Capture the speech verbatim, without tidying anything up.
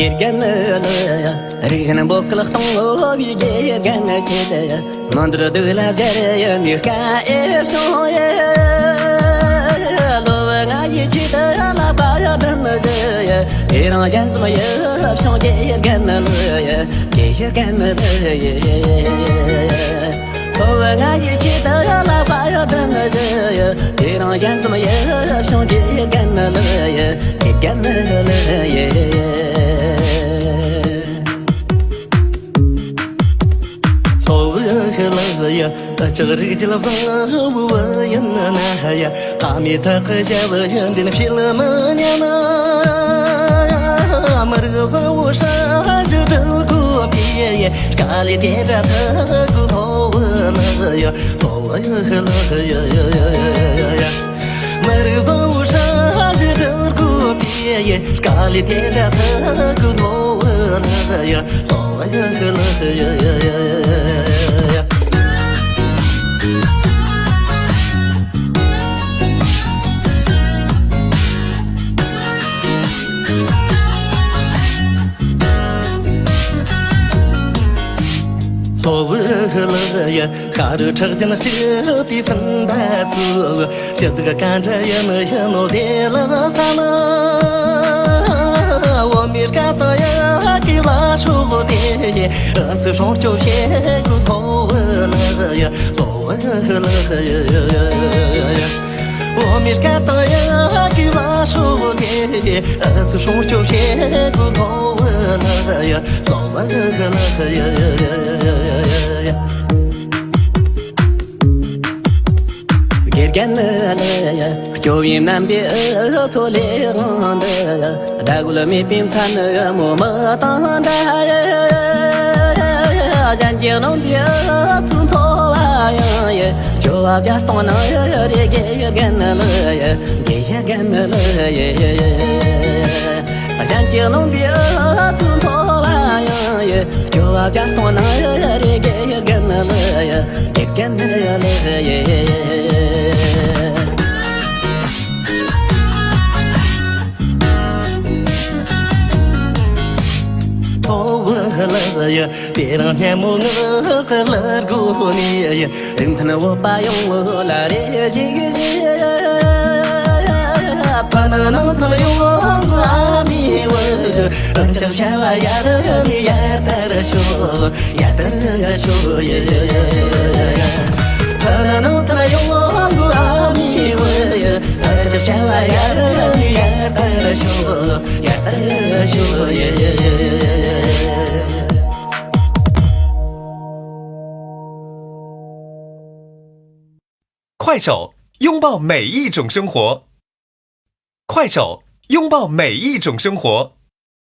དགེ་རྒན་ལ་ཡ། རིག་གཞུང་འབོད་སྐུལ་གཏོང་བའི་དགེ་རྒན་ཁྱེད། མི་འདུལ་སྡུག་ལ་སྦྱར་ཡི་མི་དཀའ་ཨེ་བྱུང་ཡི། ལོ་ལྔ་ཡི་ཆེད་དུ་ལག་པ་ཡ་བདུན་བཞི་ཡི། དེ་རིང་གཞན་ཙམ་ཡི་བྱུང་དགེ་རྒན་ལ་ཡ། དགེ་རྒན་ལ་ཡ། ལོ་ལྔ་ཡི་ཆེད་དུ་ལག་པ་ཡ་བདུན་བཞི་ཡི། དེ་རིང་གཞན་ཙམ་ཡི་བྱུང་དགེ་རྒན་ལ་ཡ། དགེ་རྒན་ལ་ཡ། ལྷོ་བོད་ལ་ཡ། ལྕགས་རིགས་རྒྱལ་བཟང་བུ་ཡིན་ན་ཡ། ཀ་མེད་ཐག་གི་ཞབས་ཡོན་ཏན་བྱེད་མི་ཉན། མི་རིགས་བཟང་བོ་ཧྲ་ཞི་སྒྲིལ་དགོས་པའི་ཡ། དཀའ་ལས་དེ་འདྲ་ཐུག་གོ་ལྷོ་བོད་ལ་ཡ། ལྷོ་བོད་ལ་ཡ། མི་རིགས་བཟང་བོ་ཧྲ་ཞི་སྒྲིལ་དགོས་པའི་ཡ། དཀའ་ལས་དེ་འདྲ་ཐུག་གོ་ལྷོ་བོད་ལ་ཡ། ལྷོ་བོད་ལ་ཡ། ལྷོ་བོད་ལ་ཡ། ཤ་རུས་ཁྲག་རྒྱུན་གཅིག་པའི་སྤུན་ཟླ་ཚོ། སྐྱིད་སྡུག་ག་འདྲ་ཡིན་ཡིན་ནོ་དེ་ལ་ས་ལ། འོ་མི་སྐད་དང་ཡ་གི་ལ་ཤོག་དེ། ཨ་ཚུ་སྲུང་སྐྱོབ་བྱེད་དགོས་ལྷོ་བོད་ལ་ཡ། ལྷོ་བོད་ལ་ཡ། འོ་མི་སྐད་དང་ཡ་གི་ལ་ཤོག་དེ། ཨ་ཚུ་སྲུང་སྐྱོབ་བྱེད་དགོས་ལྷོ་བོད་ལ་ཡ། ལྷོ་བོད་ལ་ཡ། དགེ་རྒན་ལ་ཡ། སྐྱོ་བའི་རྣམ་པའི་འུ་ཚོ་ལས་དབང་འདི། ཟླ་གོལ་མེད་པའི་མཐའ་ནི་མོ་མི་དང་འདྲ། གཞན་གྱི་རྣམ་པའི་འུ་ཚོ་མཐོ་བ་ཡང་ཡི། སྐྱོ་བ་བརྒྱ་སྟོང་ནང་ཡི་རེ་དགེ་རྒན་ལ་ཡ། དགེ་རྒན་ལ་ཡ། གཞན་གྱི་རྣམ་པའི་འུ་ཚོ་མཐོ་བ་ཡང་ཡི། སྐྱོ་བ་བརྒྱ་སྟོང་ནང་ཡི་རེ་དགེ་རྒན་ལ་ཡ། དགེ་རྒན་ལ་ཡ། ཐོ་བ་ལ་ཡ། དེ་རིང་སྙན་མོ་ངག་གི་ལ་སྒོ་ནས་ཡ། རིན་ཐང་བོད་པ་ཡོངས་ལ་རེ་ཞིག་ཕ་ན་ནང་ཚང་ཡོངས་ལ་མི་བོ། ཨ་ཅག་བྱ་བ་ཡར་ནི་ཡར་དར་ཤོག་ཡར་དར་ཤོག་ཡེ། ཕ་ན་ནང་ཚང་ཡོངས་ལ་མི་བོ། ཨ་ཅག་བྱ་བ་ཡར་ནི་ཡར་དར་ཤོག་ཡར་དར་ཤོག་ཡེ། 快手，拥抱每一种生活。快手，拥抱每一种生活。